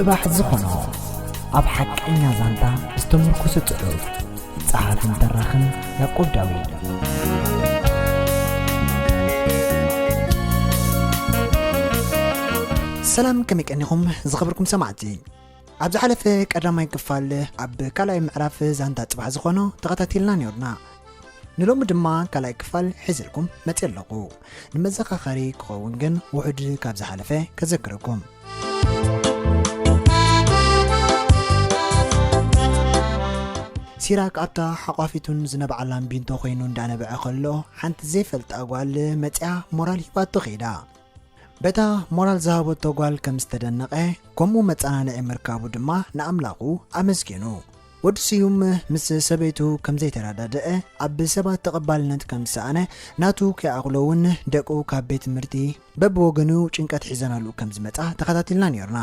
እባሕ ዝኾኖ፣ ኣብ ሓቀኛ ዛንታ ዝተመርኮሰ ጽሑፍ። ጸሓፍን ተራኽን ያዕቆብ ዳዊት። ሰላም፣ ከመይ ቀኒኹም ዝኸበርኩም ሰማዕቲ? ኣብ ዝሓለፈ ቀዳማይ ክፋል ኣብ ካልኣይ ምዕራፍ ዛንታ ጽባሕ ዝኾኖ ተኸታቲልና ነይርና። ንሎሚ ድማ ካልኣይ ክፋል ሒዝልኩም መጽየ ኣለኹ። ንመዘኻኸሪ ክኸውን ግን ውሑድ ካብ ዝሓለፈ ከዘክረኩም። ሲራክ ኣብታ ሓቋፊቱን ዝነብዓላን ቢንቶ ኮይኑ እንዳነበዐ ከሎ፣ ሓንቲ ዘይፈልጣ ጓል መጽያ ሞራል ሂባቶ ከይዳ። በታ ሞራል ዝሃበቶ ጓል ከም ዝተደነቐ፣ ከምኡ መጸናንዒ ምርካቡ ድማ ንኣምላኹ ኣመስጊኑ። ወዲ ስዩም ምስ ሰበይቱ ከም ዘይተረዳደአ፣ ኣብ ሰባት ተቐባልነት ከም ዝሰኣነ፣ ናቱ ከይኣኽሎ እውን ደቁ ካብ ቤት ትምህርቲ በብወገኑ ጭንቀት ሒዘናሉ ከም ዝመጻ ተኸታቲልና ነይርና።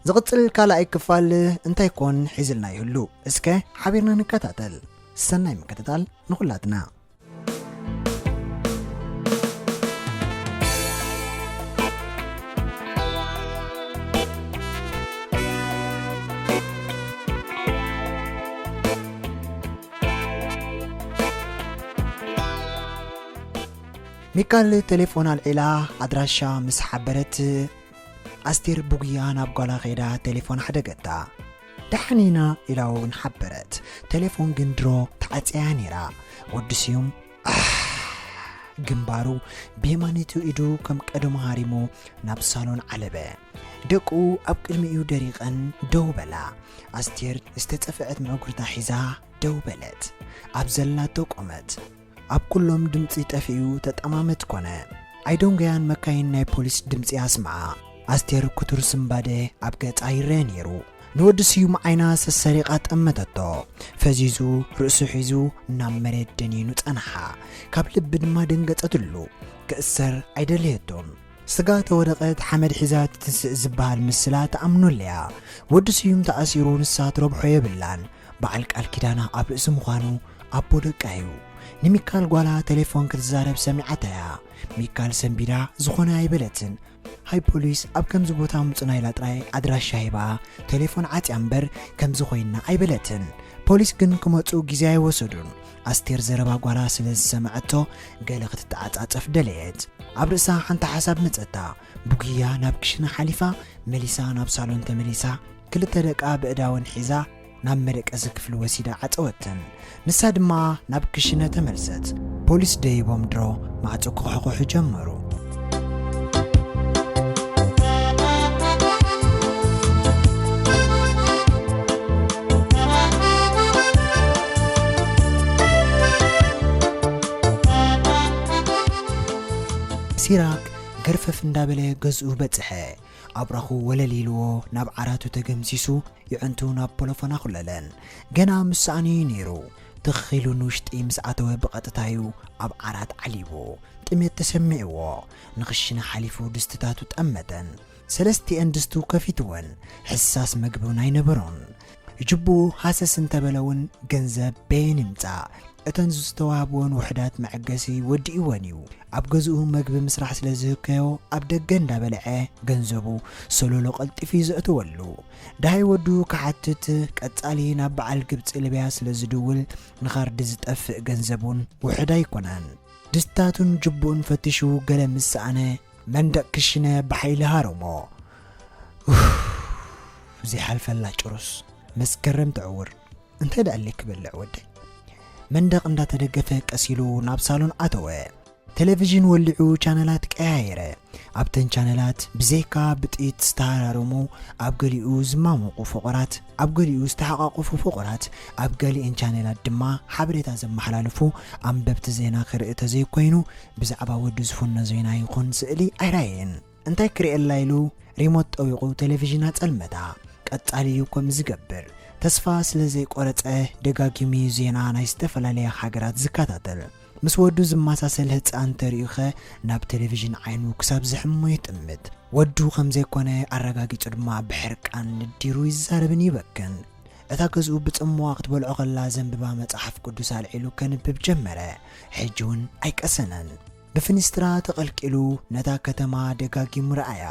ዝቕጽል ካልኣይ ክፋል እንታይ ኮን ሒዝልና ይህሉ? እስከ ሓቢርና ንከታተል። ሰናይ ምክትታል ንኹላትና። ሚካል ቴሌፎን ኣልዒላ ኣድራሻ ምስ ሓበረት፣ ኣስቴር ብጉያ ናብ ጓላ ከይዳ ቴሌፎን ሓደገታ። ደሓን ኢና ኢላ እውን ሓበረት። ቴሌፎን ግን ድሮ ተዓጽያ ነይራ። ወዲ ስዩም፣ ኣህ፣ ግንባሩ ብየማነይቲ ኢዱ ከም ቀደሙ ሃሪሙ ናብ ሳሎን ዓለበ። ደቁ ኣብ ቅድሚኡ ደሪቐን ደው በላ። ኣስቴር ዝተጸፍዐት ምዕጉርታ ሒዛ ደው በለት። ኣብ ዘላቶ ቆመት። ኣብ ኩሎም ድምጺ ጠፊኡ ተጠማመት ኮነ። ኣይደንጎያን መካይን ናይ ፖሊስ ድምጺ ኣስምዓ። ኣስቴር ክቱር ስምባደ ኣብ ገጻ ይረአ ነይሩ። ንወዲ ስዩም ዓይና ሰሰሪቓ ጠመተቶ። ፈዚዙ ርእሱ ሒዙ ናብ መሬት ደኒኑ ጸንሓ። ካብ ልቢ ድማ ደንገጸትሉ። ክእሰር ኣይደለየቶን። ስጋ ተወደቐት ሓመድ ሒዛ ትትስእ ዝበሃል ምስላ ተኣምኖለያ። ወዲ ስዩም ተኣሲሩ ንሳ ትረብሖ የብላን። በዓል ቃል ኪዳና ኣብ ርእሲ ምዃኑ ኣቦ ደቃ እዩ። ንሚካል ጓላ ቴሌፎን ክትዛረብ ሰሚዓታያ። ሚካል ሰንቢዳ ዝኾነ ኣይበለትን። ሃይ ፖሊስ፣ ኣብ ከምዚ ቦታ ምጹና ኢላ ጥራይ ኣድራሻ ሂባ ቴሌፎን ዓጽያ እምበር ከምዚ ኮይና ኣይበለትን። ፖሊስ ግን ክመጹ ግዜ ኣይወሰዱን። ኣስቴር ዘረባ ጓላ ስለ ዝሰምዐቶ ገለ ክትተዓጻጸፍ ደለየት። ኣብ ርእሳ ሓንቲ ሓሳብ መጸታ። ብጉያ ናብ ክሽነ ሓሊፋ መሊሳ ናብ ሳሎን ተመሊሳ ክልተ ደቃ ብእዳወን ሒዛ ናብ መደቀሲ ክፍሊ ወሲዳ ዓጸወተን። ንሳ ድማ ናብ ክሽነ ተመልሰት። ፖሊስ ደይቦም ድሮ ማዕጾ ክኹሕኩሑ ጀመሩ። ሲራክ ገርፈፍ እንዳበለ ገዝኡ በጽሐ። ኣብራኹ ወለል ኢልዎ ናብ ዓራቱ ተገምሲሱ የዕንቱ ናብ ፖሎፎን ኣኹለለን። ገና ምስ ሰኣነዩ ነይሩ። ትኽ ኢሉ ንውሽጢ ምስ ኣተወ ብቐጥታዩ ኣብ ዓራት ዓሊቡ። ጥሜት ተሰሚዕዎ። ንኽሽነ ሓሊፉ ድስትታቱ ጠመተን። ሰለስቲኤን ድስቱ ከፊትወን። ሕሳስ መግቢ እውን ኣይነበሮን። ጅቡ ሃሰስ እንተበለ እውን ገንዘብ በየን ይምጻእ? እተን ዝተዋህብወን ውሑዳት መዐገሲ ወዲእወን እዩ። ኣብ ገዝኡ መግቢ ምስራሕ ስለ ዝህከዮ ኣብ ደገ እንዳበልዐ ገንዘቡ ሰሎሎ ቀልጢፉ እዩ ዘእትወሉ። ደሃይ ወዱ ክሓትት ቀጻሊ ናብ በዓል ግብጺ ልብያ ስለ ዝድውል ንኻርዲ ዝጠፍእ ገንዘብ እውን ውሑድ ኣይኮነን። ድስታቱን ጅቡኡን ፈቲሹ ገለ ምስ ሰኣነ መንደቕ ክሽነ ብሓይሊ ሃረሞ። ኡፍ፣ ዘይሓልፈላ ጭሩስ መስከረም ትዕውር። እንታይ ደኣ ኣለ ክበልዕ ወደይ? መንደቕ እንዳተደገፈ ቀስ ኢሉ ናብ ሳሎን ኣተወ። ቴሌቪዥን ወሊዑ ቻነላት ቀያየረ። ኣብተን ቻነላት ብዘይካ ብጥይት ዝተሃራረሙ፣ ኣብ ገሊኡ ዝማሞቑ ፍቑራት፣ ኣብ ገሊኡ ዝተሓቋቑፉ ፍቑራት፣ ኣብ ገሊኤን ቻነላት ድማ ሓበሬታ ዘመሓላልፉ ኣንበብቲ ዜና ክርኢ ተዘይኮይኑ፣ ብዛዕባ ወዱ ዝፍኖ ዜና ይኹን ስእሊ ኣይረኣየን። እንታይ ክርእየላ ኢሉ ሪሞት ጠዊቑ ቴሌቪዥን ኣጸልመታ። ቀጻሊ እዩ ከምኡ ዝገብር። ተስፋ ስለ ዘይቆረጸ ደጋጊሙ እዩ ዜና ናይ ዝተፈላለያ ሃገራት ዝከታተል። ምስ ወዱ ዝመሳሰል ህጻን ተሪኡኸ ናብ ቴሌቪዥን ዓይኑ ክሳብ ዝሕሞ ይጥምት። ወዱ ከም ዘይኮነ ኣረጋጊጹ ድማ ብሕርቃን ንዲሩ ይዛረብን ይበክን። እታ ገዝኡ ብጽምዋ ክትበልዖ ከላ ዘንብባ መጽሓፍ ቅዱስ ኣልዒሉ ከንብብ ጀመረ። ሕጂ እውን ኣይቀሰነን። ብፍኒስትራ ተቐልቂሉ ነታ ከተማ ደጋጊሙ ረኣያ።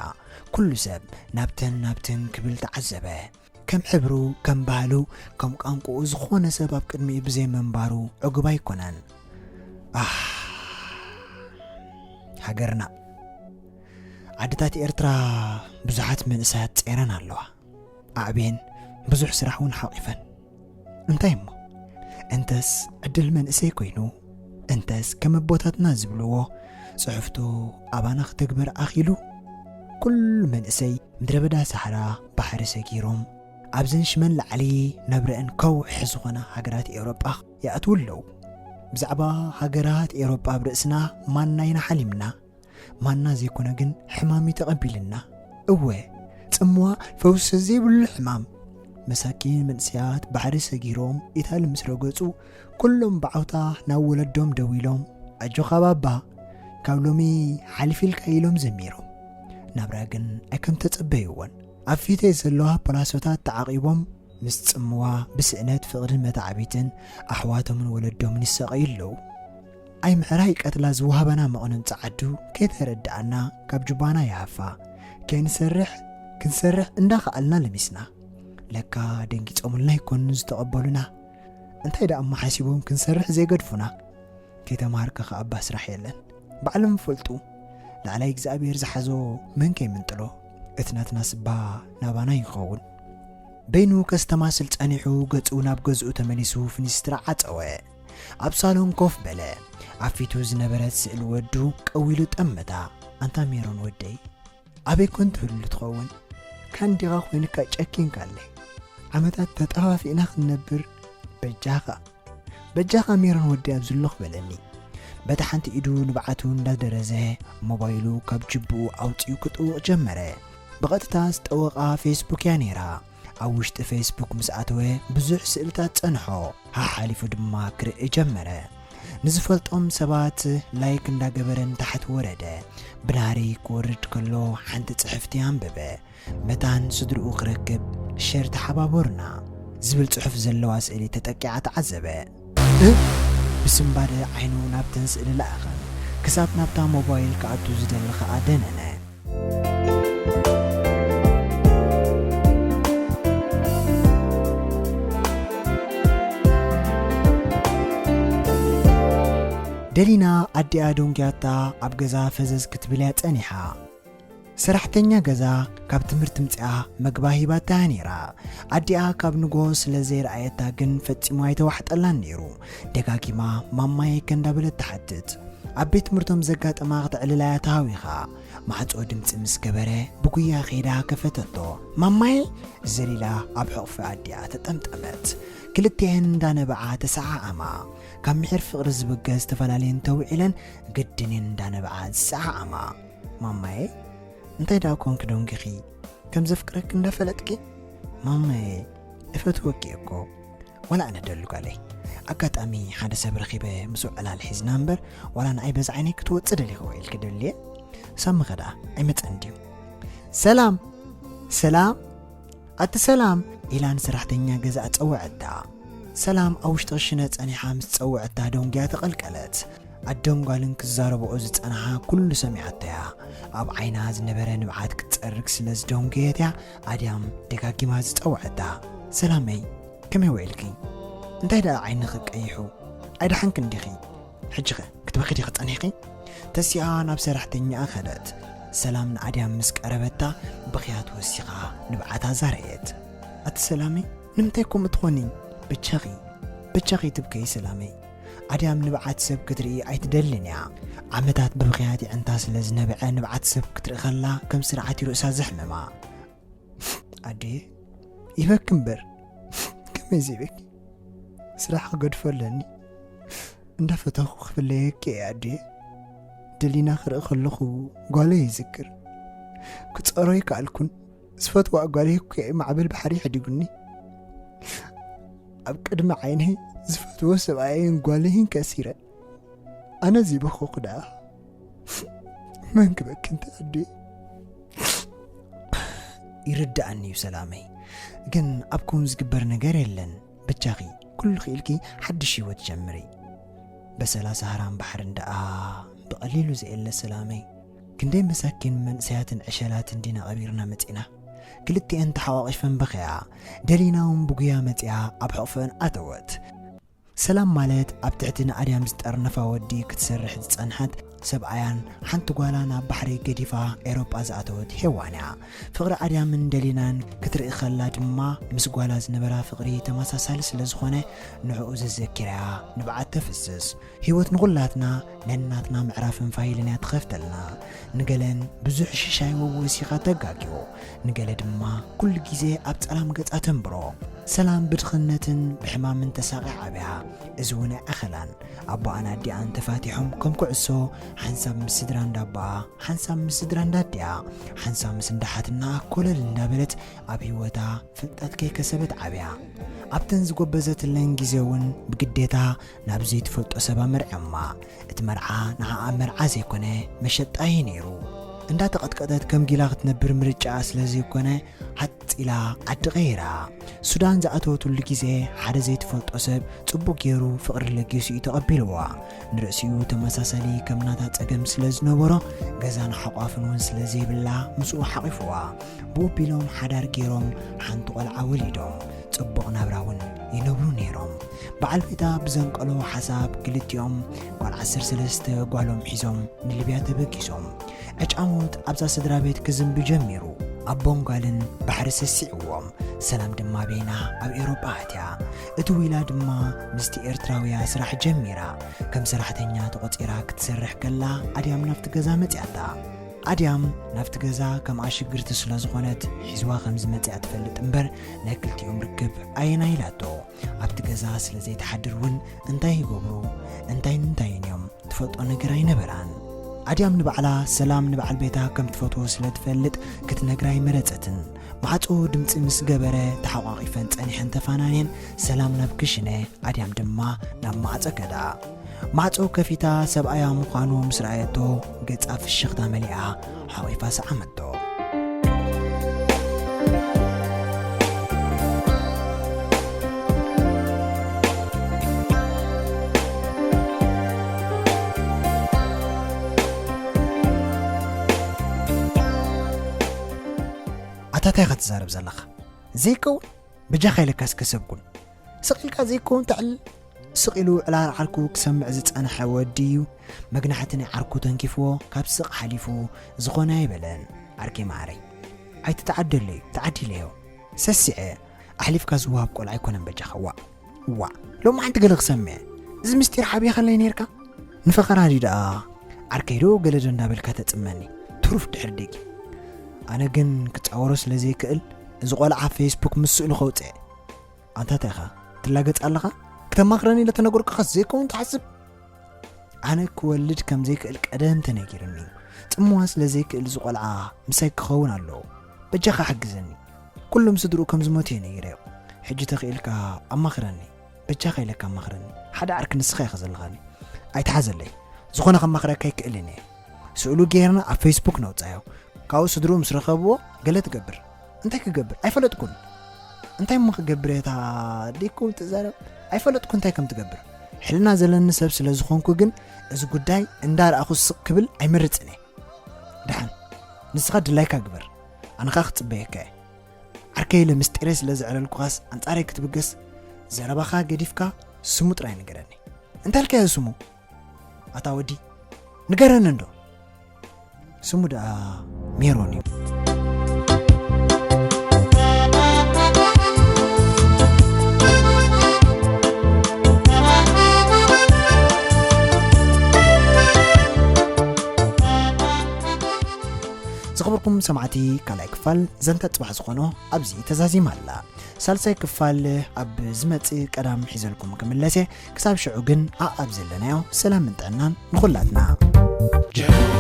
ኩሉ ሰብ ናብተን ናብተን ክብል ተዓዘበ። ከም ሕብሩ፣ ከም ባህሉ፣ ከም ቋንቋኡ ዝኾነ ሰብ ኣብ ቅድሚኡ ብዘይ ምንባሩ ዕጉብ ኣይኮነን። ኣህ፣ ሃገርና። ዓድታት ኤርትራ ብዙሓት መንእሰያት ጸይረን ኣለዋ። ኣዕብየን ብዙሕ ስራሕ እውን ሓቒፈን። እንታይ እሞ? እንተስ ዕድል መንእሰይ ኮይኑ፣ እንተስ ከም ኣቦታትና ዝብልዎ፣ ጽሕፍቱ ኣባና ክተግበር ኣኺሉ፣ ኩሉ መንእሰይ ምድረ በዳ ሳሕራ ባሕሪ ሰጊሮም፣ ኣብዘን ሽመን ላዕሊ ነብረአን ከውሒ ዝኾና ሃገራት ኤውሮጳ ይኣትዉ ኣለዉ። ብዛዕባ ሃገራት ኤውሮጳ ኣብ ርእስና ማና ኢና ሓሊምና። ማና ዘይኮነ ግን ሕማም እዩ ተቐቢልና። እወ፣ ጽምዋ ፈውሲ ዘይብሉ ሕማም። መሳኪን መንእሰያት ባሕሪ ሰጊሮም ኢታሊ ምስ ረገጹ፣ ኩሎም ብዓውታ ናብ ወለዶም ደዊሎም፣ "ኣጆኻ ባባ፣ ካብ ሎሚ ሓሊፊልካ" ኢሎም ዘሚሮም። ናብራ ግን ኣይከም ተጸበይዎን። ኣብ ፊተይ ዘለዋ ፖላሶታት ተዓቒቦም ምስ ጽምዋ ብስእነት ፍቕርን መታዕቢትን ኣሕዋቶምን ወለዶምን ይሳቐዩ ኣለዉ። ኣይ ምሕራይ ቀትላ ዝወሃበና መቕንን ጸዓዱ ከይተረድኣና ካብ ጁባና ይሃፋ። ከይንሰርሕ፣ ክንሰርሕ እንዳኸኣልና ለሚስና። ለካ ደንጊጾምልና ኣይኮኑን ዝተቐበሉና። እንታይ ደኣ እሞ ሓሲቦም ክንሰርሕ ዘይገድፉና? ከይተማሃርካ ከኣ እባ ስራሕ የለን። ባዕሎም ይፈልጡ። ላዕላይ እግዚኣብሔር ዝሓዞ መን ከይምንጥሎ? እቲ ናትና ስባ ናባና ይኸውን። በይኑ ከስተማስል ጸኒሑ ገጹ ናብ ገዝኡ ተመሊሱ ፍኒስትራ ዓጸወ። ኣብ ሳሎን ኮፍ በለ። ኣብ ፊቱ ዝነበረት ስእሊ ወዱ ቀዊሉ ጠመታ። "ኣንታ ሜሮን ወደይ፣ ኣበይ ኮን ትህሉ ትኸውን? ካን ዲኻ ኮይንካ ጨኪንካለይ? ዓመታት ተጠፋፊእና ክንነብር በጃኻ፣ በጃኻ ሜሮን ወደይ ኣብ ዝሎኽ" በለኒ። በታ ሓንቲ ኢዱ ንብዓቱ እንዳደረዘ ሞባይሉ ካብ ጅብኡ ኣውጺኡ ክጥውቕ ጀመረ። ብቐጥታ ዝጠወቓ ፌስቡክ እያ ነይራ። ኣብ ውሽጢ ፌስቡክ ምስ ኣተወ ብዙሕ ስእልታት ጸንሖ። ሓሓሊፉ ድማ ክርኢ ጀመረ። ንዝፈልጦም ሰባት ላይክ እንዳገበረ ንታሕቲ ወረደ። ብናህሪ ክወርድ ከሎ ሓንቲ ጽሕፍቲ ኣንበበ። "መታን ስድርኡ ክረክብ ሸር ተሓባበሩና" ዝብል ጽሑፍ ዘለዋ ስእሊ ተጠቂዓ ተዓዘበ። እ? ብስንባደ ዓይኑ ናብተን ስእሊ ለኣኸን። ክሳብ ናብታ ሞባይል ክኣቱ ዝደሊ ከኣ ደነነ። ደሊና ኣዲኣ ዶንግያታ ኣብ ገዛ ፈዘዝ ክትብል እያ ጸኒሓ። ሰራሕተኛ ገዛ ካብ ትምህርቲ ምጽኣ መግባ ሂባታ እያ ነይራ። ኣዲኣ ካብ ንጎ ስለ ዘይረኣየታ ግን ፈጺሙ ኣይተዋሕጠላን ነይሩ። ደጋጊማ "ማማየ ከ?" እንዳበለት ትሓትት። ኣብ ቤት ትምህርቶም ዘጋጠማ ክተዕልላ እያ ተሃዊኻ። ማዕጾ ድምጺ ምስ ገበረ ብጉያ ከይዳ ከፈተቶ። "ማማየ?" ዘሊላ ኣብ ሕቑፊ ኣዲኣ ተጠምጠመት። ክልቲኤን እንዳነበዓ ተሰዓዓማ። ካብ ምሒር ፍቕሪ ዝብገስ ተፈላለየን ተውዒለን ግድን እየን እንዳነበዓ ዝሰዓዓማ። "ማማየ፣ እንታይ ደኣ ኮንኪ ደንጊኺ? ከም ዘፍቅረኪ እንዳፈለጥኪ?" "ማማየ፣ እፈትወኪ እኮ። ዋላ ኣነ ደሉ ጓለይ። ኣጋጣሚ ሓደ ሰብ ረኺበ ምስኡ ዕላል ሒዝና እምበር፣ ዋላ ንኣይ በዚ ዓይነይ ክትወጽእ ደሊኺ ወይ ኢልኪ ደልየ? ሳሚ ኸ ደኣ ኣይመጸን ድዩ?" "ሰላም፣ ሰላም፣ ኣቲ ሰላም!" ኢላ ንሰራሕተኛ ገዛ ጸወዐታ። ሰላም ኣብ ውሽጢ ክሽነ ጸኒሓ ምስ ጸወዐታ ደንጉያ ተቐልቀለት። ኣደን ጓልን ክዛረብኦ ዝጸንሓ ኩሉ ሰሚዓቶ እያ። ኣብ ዓይና ዝነበረ ንብዓት ክትጸርግ ስለ ዝደንጎየት እያ ኣድያም ደጋጊማ ዝጸወዐታ። "ሰላመይ፣ ከመይ ውዒልኪ? እንታይ ደኣ ዓይንኺ ቀይሑ? ኣይደሓንክን ዲኺ? ሕጂኸ ክትበኺ ዲኺ ጸኒሕኪ?" ተሲኣ ናብ ሰራሕተኛኣ ከደት። ሰላም ንኣድያም ምስ ቀረበታ ብኽያት ወሲኻ ንብዓታ ዛረየት። "ኣቲ ሰላመይ፣ ንምንታይ ከምኡ ትኾኒ? በጃኺ፣ በጃኺ ትብከይ ሰላመይ። ኣድያም ንብዓት ሰብ ክትርኢ ኣይትደልን እያ። ዓመታት ብብኽያት ይዕንታ ስለ ዝነበዐ ንብዓት ሰብ ክትርኢ ከላ ከም ስርዓት እዩ ርእሳ ዘሕምማ። ኣዴ፣ ይበኪ እምበር፣ ከመይ ዘይበኪ? ስራሕ ክገድፎ ኣለኒ። እንዳፈተኹ ክፍለየኪ እየ ኣዴ። ደሊና ክርኢ ከለኹ ጓለይ ይዝክር። ክጸሮ ኣይከኣልኩን። ዝፈትዋ ጓለይ እኮ እየ ማዕበል ባሕሪ ሕዲጉኒ። ኣብ ቅድሚ ዓይነይ ዝፈትዎ ሰብኣየይን ጓለይን ከሲረ። ኣነ እዚ በኸኹ ደኣ መን ክበኪ እንተ ኣዴ?" "ይርድኣኒ እዩ ሰላመይ፣ ግን ኣብ ከምኡ ዝግበር ነገር የለን። በጃኺ ኩሉ ክኢልኪ ሓድሽ ህይወት ጀምሪ። በሰላ ሳህራን ባሕርን ደኣ ብቐሊሉ ዘየለ ሰላመይ። ክንደይ መሳኪን መንእሰያትን ዕሸላትን ዲና ቀቢርና መጺና። ክልቲኤን ተሓቋቒፈን በኸያ። ደሊና እውን ብጉያ መጺኣ ኣብ ሕቑፈን ኣተወት። ሰላም ማለት ኣብ ትሕቲ ንኣድያም ዝጠርነፋ ወዲ ክትሰርሕ ዝጸንሐት ሰብኣያን ሓንቲ ጓላን ኣብ ባሕሪ ገዲፋ ኤውሮጳ ዝኣተወት ሄዋን እያ። ፍቕሪ ኣድያምን ደሊናን ክትርኢ ከላ ድማ ምስ ጓላ ዝነበራ ፍቕሪ ተመሳሳሊ ስለ ዝኾነ ንዕኡ ዘዘኪራ እያ ንብዓት ተፍስስ። ህይወት ንኹላትና ነናትና ምዕራፍን ፋይልን እያ ትኸፍተልና። ንገለን ብዙሕ ሽሻይ ወሲኻ ተጋግዮ፣ ንገለ ድማ ኩሉ ግዜ ኣብ ጸላም ገጻ ተንብሮ። ሰላም ብድኽነትን ብሕማምን ተሳቒ ዓብያ። እዚ እውን ኣይኣኸላን። ኣቦኣን ኣዲኣን ተፋቲሖም ከም ኩዕሶ ሓንሳብ ምስ ስድራ እንዳ ኣቦኣ፣ ሓንሳብ ምስ ስድራ እንዳ ኣዲኣ፣ ሓንሳብ ምስ እንዳ ሓትና ኮለል እንዳበለት ኣብ ህይወታ ፍልጠት ከይከሰበት ዓብያ። ኣብተን ዝጎበዘትለን ግዜ እውን ብግዴታ ናብ ዘይትፈልጦ ሰብ ኣመርዕዮማ። እቲ መርዓ ንዓኣ መርዓ ዘይኮነ መሸጣ እዩ ነይሩ። እንዳተቐጥቀጠት ከም ጊላ ክትነብር ምርጫኣ ስለ ዘይኮነ ሃጽ ኢላ ዓዲ ቀይራ። ሱዳን ዝኣተወትሉ ግዜ ሓደ ዘይትፈልጦ ሰብ ጽቡቕ ገይሩ ፍቕሪ ለጊሱ እዩ ተቐቢልዋ። ንርእሲኡ ተመሳሳሊ ከም ናታ ጸገም ስለ ዝነበሮ ገዛን ሓቋፍን እውን ስለ ዘይብላ ምስኡ ሓቒፍዋ። ብኡ ቢሎም ሓዳር ገይሮም ሓንቲ ቆልዓ ወሊዶም ጽቡቕ ናብራ እውን ይነብሩ ነይሮም። በዓል ቤታ ብዘንቀሎ ሓሳብ ክልቲኦም ጓል ዓሰርተ ሰለስተ ጓሎም ሒዞም ንሊብያ ተበጊሶም። ዕጫ ሞት ኣብዛ ስድራ ቤት ክዝንቢ ጀሚሩ። ኣቦን ጓልን ባሕሪ ሰሲዕዎም። ሰላም ድማ በይና ኣብ ኤውሮጳ ኣትያ። እቲ ዊላ ድማ ምስቲ ኤርትራውያ ስራሕ ጀሚራ። ከም ሰራሕተኛ ተቖጺራ ክትሰርሕ ከላ ኣድያም ናብቲ ገዛ መጺኣታ። ኣድያም ናብቲ ገዛ ከምኣ ሽግርቲ ስለ ዝኾነት ሒዝዋ ከም ዝመጽኣ ትፈልጥ እምበር ናይ ክልቲኦም ርክብ ኣየናይ ኢላቶ። ኣብቲ ገዛ ስለ ዘይትሓድር እውን እንታይ ይገብሩ እንታይ ንንታይን እዮም ትፈልጦ ነገር ኣይነበራን። ኣድያም ንባዕላ ሰላም ንበዓል ቤታ ከም ትፈትዎ ስለ ትፈልጥ ክትነግራ ኣይመረጸትን። ማዕጾ ድምጺ ምስ ገበረ ተሓቋቒፈን ጸኒሐን ተፋናንየን ሰላም ናብ ክሽነ ኣድያም ድማ ናብ ማዕጾ ከዳ። ማዕጾ ከፊታ ሰብኣያ ምዃኑ ምስ ረኣየቶ ገጻ ፍሽኽታ መሊኣ ሓቒፋ ሰዓመቶ። ኣታ እንታይ ኢኻ ትዛረብ ዘለኻ? ዘይከውን በጃኻ ኢለካ እስከ ሰብ ኩን። ስቕ ኢልካ ዘይከውን ተዕልል። ስቕ ኢሉ ዕላል ዓርኩ ክሰምዕ ዝጸንሐ ወዲ እዩ። መግናሕቲ ናይ ዓርኩ ተንኪፍዎ ካብ ስቕ ሓሊፉ ዝኾነ ኣይበለን። ዓርከይ መዓረይ ኣይትተዓደለዩ፣ ተዓዲለዮ። ሰሲዐ ኣሕሊፍካ ዝወሃብ ቆልዓ ኣይኮነን በጃኻ። ዋእ ዋእ ሎማዓንቲ ገለ ክሰምዕ እዚ ምስጢር ሓቢእኻለይ ነይርካ። ንፈኸራ ድዩ ደኣ ዓርከይ ዶ ገለ ዶ እንዳበልካ ተጽመኒ ትሩፍ ድሕሪ ደጊም። ኣነ ግን ክጻወሮ ስለ ዘይክእል እዚ ቆልዓ ፌስቡክ ምስ ስእሉ ከውጽእ። ኣንታ እንታይ ኢኻ ትላገጽ ኣለኻ? ክተማኽረኒ ኢለ ተነገርኩኻስ ዘይከውን ትሓስብ? ኣነ ክወልድ ከም ዘይክእል ቀደም ተነጊሩኒ እዩ። ጽምዋ ስለ ዘይክእል እዚ ቆልዓ ምሳይ ክኸውን ኣለዎ። በጃኻ ሓግዘኒ። ኩሎም ስድርኡ ከም ዝሞቱ እየ ነጊረዮ። ሕጂ ተኽኢልካ ኣማኽረኒ። በጃኻ ኢለካ ኣማኽረኒ። ሓደ ዓርኪ ንስኻ ኢኻ ዘለኻኒ። ኣይትሓዘለይ። ዝኾነ ከማኽረካ ኣይክእልን እየ። ስእሉ ጌርና ኣብ ፌስቡክ ነውጻዮ። ካብኡ ስድርኡ ምስ ረኸብዎ ገለ ትገብር። እንታይ ክገብር? ኣይፈለጥኩን። እንታይ እሞ ክገብር እየ እታ ደይኮ ትዛረብ? ኣይፈለጥኩ እንታይ ከም ትገብር። ሕልና ዘለኒ ሰብ ስለ ዝኾንኩ ግን እዚ ጉዳይ እንዳረኣኹ ስቕ ክብል ኣይመርጽን እየ። ደሓን ንስኻ ድላይካ ግበር። ኣነ ኸኣ ክጽበየካ እየ። ዓርከይ ኢለ ምስጢረይ ስለ ዘዕለልኩኻስ ኣንጻረይ ክትብገስ ዘረባኻ ገዲፍካ ስሙ ጥራይ ንገረኒ። እንታይ ኢልካዮ ስሙ? ኣታ ወዲ ንገረኒ እንዶ። ስሙ ደኣ ሜሮን እዩ። ዝኸበርኩም ሰማዕቲ ካልኣይ ክፋል ዘንታ ጽባሕ ዝኾኖ ኣብዚ ተዛዚማ ኣላ። ሳልሳይ ክፋል ኣብ ዝመጽእ ቀዳም ሒዘልኩም ክምለስ እየ። ክሳብ ሽዑ ግን ኣኣብ ዘለናዮ ሰላምን ጥዕናን ንኹላትና። ጀርባ